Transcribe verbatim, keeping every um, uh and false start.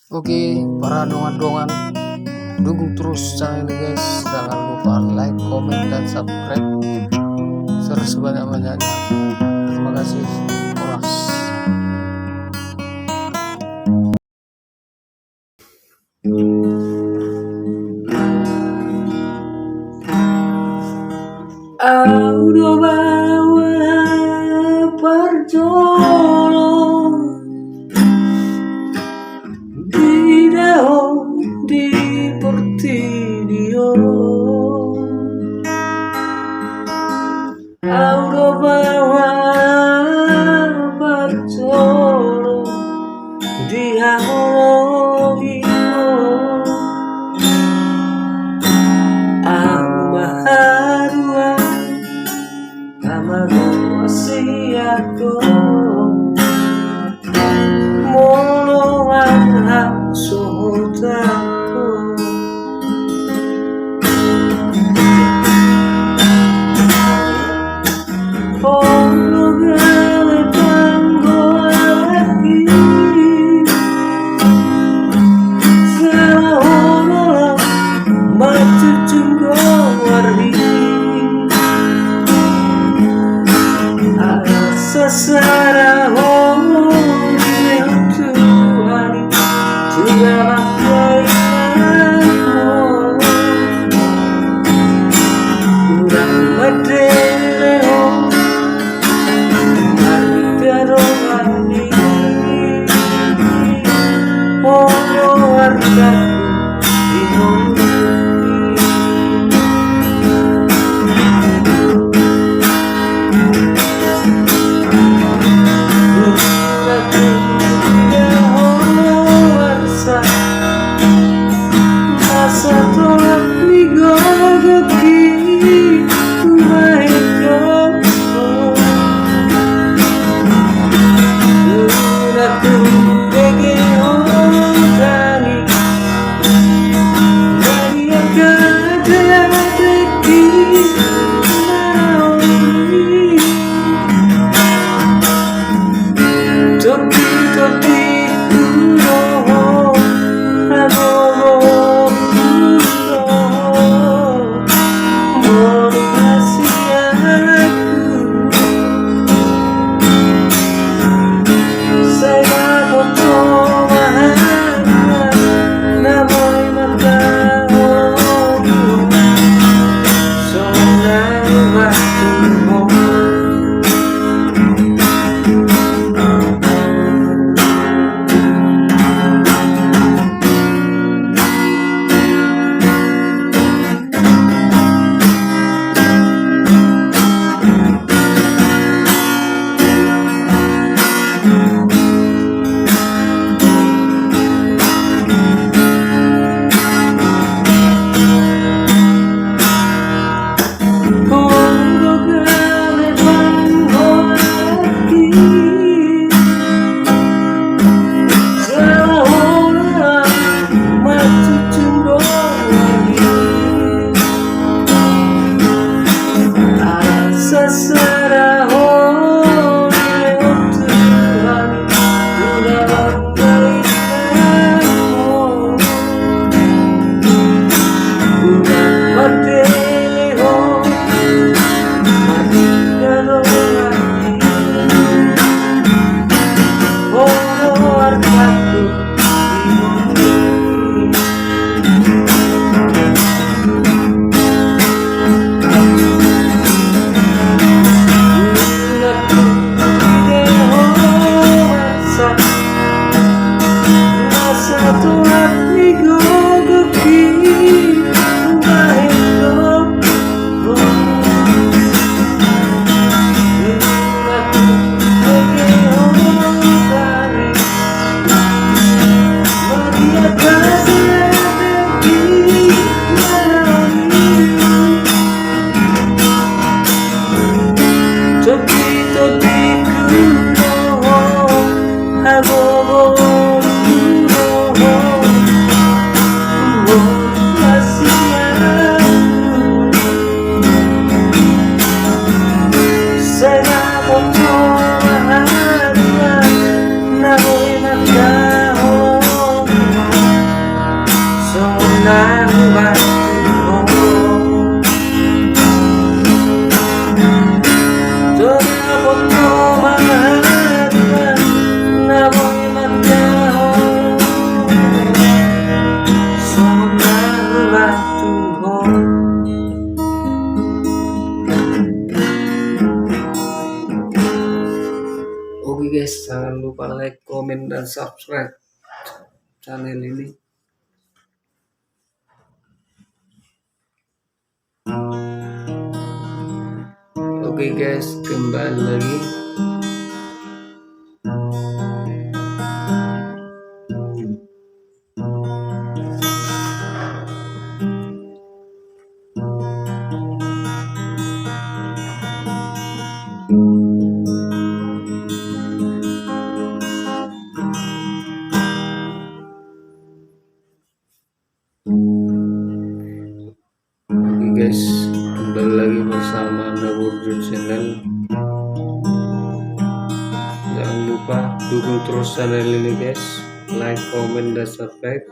Oke, para dongan-dongan, dukung terus channel ini, guys. Jangan lupa like, comment, dan subscribe. Share sebanyak-banyaknya. Terima kasih. Horas. Au do baoa parjolo di daon di portibi on. Au do baoa parjolo di haholongi on. Au ma haduan, au ma goar sian ho, molo au so hotangkon. Olo gabe panggoarhi, jala olo lam marjujung goarhi. Asa sada ho dilehon Tuhan i tu dalan dainang on. Unang mandele ho marhite dongan i, olo artangku di ngolu i. dan subscribe channel ini. Oke guys, kembali lagi. Oke guys, kembali lagi bersama Naburju Channel. Jangan lupa dukung terus channel ini guys, like, komen, dan subscribe.